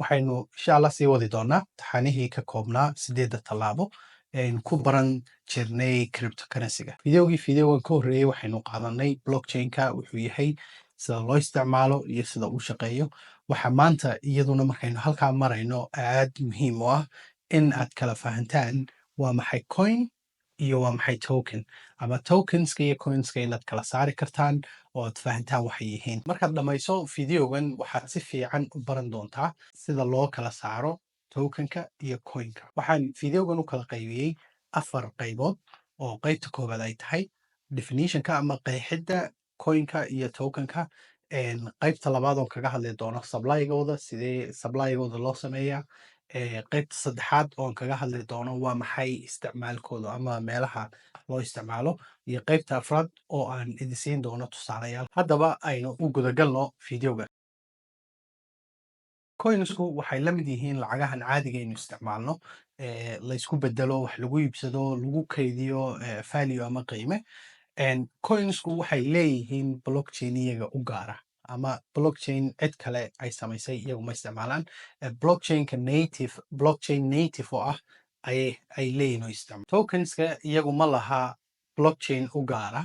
Waxaynu insha Allah sii wadi doonaa taxanihii ka koobnaa sideedda tallaabo aynu ku baran jirnay cryptocurrency-ga. Videogii videogan ka horreeyey waxaynu qaadanay blockchain-ka wuxuu yahay, sida loo isticmaalo iyo sida uu shaqeeyo. Waxa maanta iyaduna markaynu halkaa marayno aad muhiim u ah in aad kala fahantaan waa maxay coin iyo waa maxay token, ama tokenska iyo coinska inaad kala saari kartaan oo aad fahantaan waxay yihiin. Markaad dhammayso videogan, waxaad si fiican u baran doontaa sida loo kala saaro tokenka iyo coinka. Waxaan videogan u kala qaybiyey afar qaybood, oo qaybta koowaad ay tahay definitionka ama qeexidda coinka iyo tokenka, qaybta labaad oon kaga hadli doono supply-gooda, sidee supply-gooda loo sameeyaa, qaybta saddexaad oon kaga hadli doono waa maxay isticmaalkooda ama meelaha loo isticmaalo, iyo qaybta afraad oo aan idin siin doono tusaalayaal. Haddaba aynu u gudagalno videoga. Coinsku waxay la mid yihiin lacagahan caadiga aynu isticmaalno, laysku bedelo, wax lagu iibsado, lagu kaydiyo value ama qiime. Coinsku waxay leeyihiin blockchain iyaga u gaara ama blockchain cid kale ay samaysay, iyagu ma isticmaalaan blockchainka native, blockchain native oo ah ayay ay leeyihin oo isticmaal. Tokenska iyagu ma laha blockchain u gaara,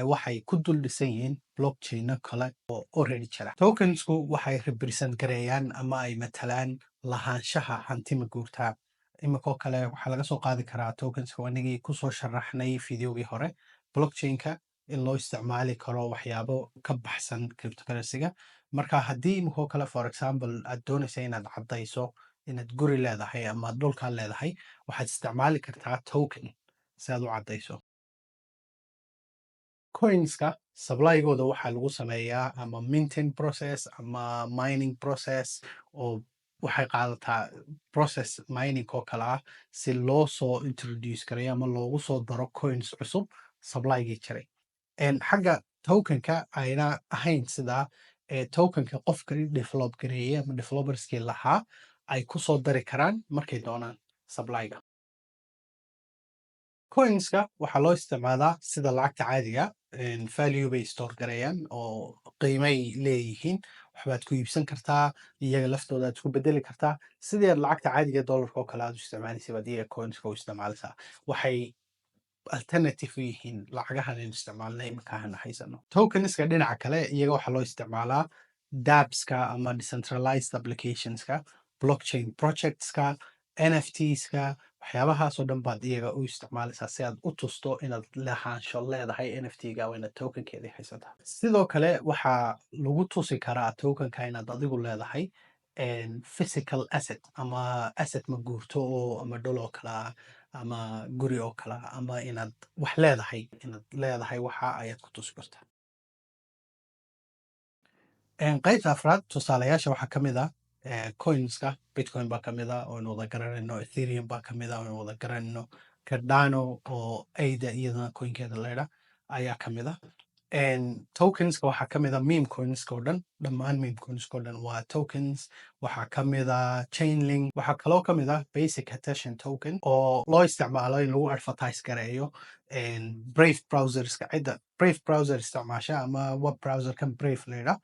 waxay ku dul dhisan yihiin blockchaino kale oo already jira. Tokensku waxay represent gareeyaan ama ay matalaan lahaanshaha hanti maguurtaa. Iminkoo kale waxaa laga soo qaadi karaa tokenska anigii kusoo sharaxnay videogii hore blockchainka in loo isticmaali karo waxyaabo ka baxsan cryptocurrency-ga. Marka haddii iminkoo kale, for example, aad doonaysa inaad caddayso inaad guri leedahay ama dhulkaa leedahay, waxaad isticmaali kartaa token si aad u caddayso. Coinska supply-gooda waxaa lagu sameeyaa ama minting process ama mining process, oo waxay qaadataa process mining oo kale ah si loo soo introduce gareeyo ama loogu soo daro coins cusub supply-gii jiray. Xagga tokenka ayna ahayn sidaa, tokenka qofka develop gareeyay ama developerskii lahaa ay ku soo dari karaan markay doonaan supply-ga. Coinska waxaa loo isticmaalaa sida lacagta caadiga, value bay store gareeyaan oo qiimay leeyihiin. Waxbaad ku iibsan kartaa, iyaga laftooda aad isku bedeli kartaa. Sidii aad lacagta caadiga dollarka oo kale aad u isticmaalaysa baad iyaga coinska u isticmaalaysaa. Waxay alternative u yihiin lacagahan aynu isticmaalnay iminka haysano. Tokenska dhinaca kale iyaga waxaa loo isticmaalaa dappska ama decentralized applicationska, blockchain projectska, NFTska, waxyaabahaasoo dhan baad iyaga u isticmaalaysaa si aad u tusto inaad lahaansho leedahay NFT-ga, waa inaad tokenkeedii haysataa. Sidoo kale waxaa lagu tusi karaa tokenka inaad adigu leedahay physical asset ama asset ma guurto oo ama dhul oo kale ah ama guri oo kale ah, ama inaad wax leedahay, inaad leedahay waxa ayaad ku tusi kartaa. Qaybta afraad, tusaalayaasha waxaa ka mid ah coinska Bitcoin baa ka mid ah oonu wada garanayno, Ethereum baa ka mid ah oonu wada garanayno, Cardano oo ADA iyadana coinkeeda leydha ayaa ka mid ah. Tokenska waxaa ka mid ah meme coinska oo dhan, dhammaan meme coinska oo dhan waa tokens. Waxaa ka mid ah Chainlink. Waxaa kaloo ka mid ah Basic Attention Token oo loo isticmaalo in lagu advertise gareeyo Brave browserska. Cidda Brave browser isticmaasha ama web browserkan Brave leydha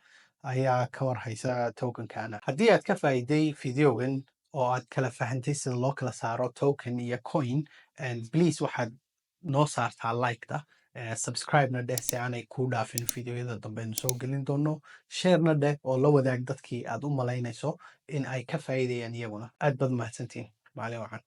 ayaa ka warhaysa tokenkana. Haddii aad ka faa'iiday videogan oo aad kala fahantay sida loo kala saaro token iyo coin, please waxaad noo saartaa like-da, subscribe-na dheh si aanay kuu dhaafin videoyada dambe aynu soo gelin doono, share-na dheh oo la wadaag dadkii aad u malaynayso in ay ka faa'iidayaan iyaguna. Aad baad mahadsantihiin. Maalin wacan.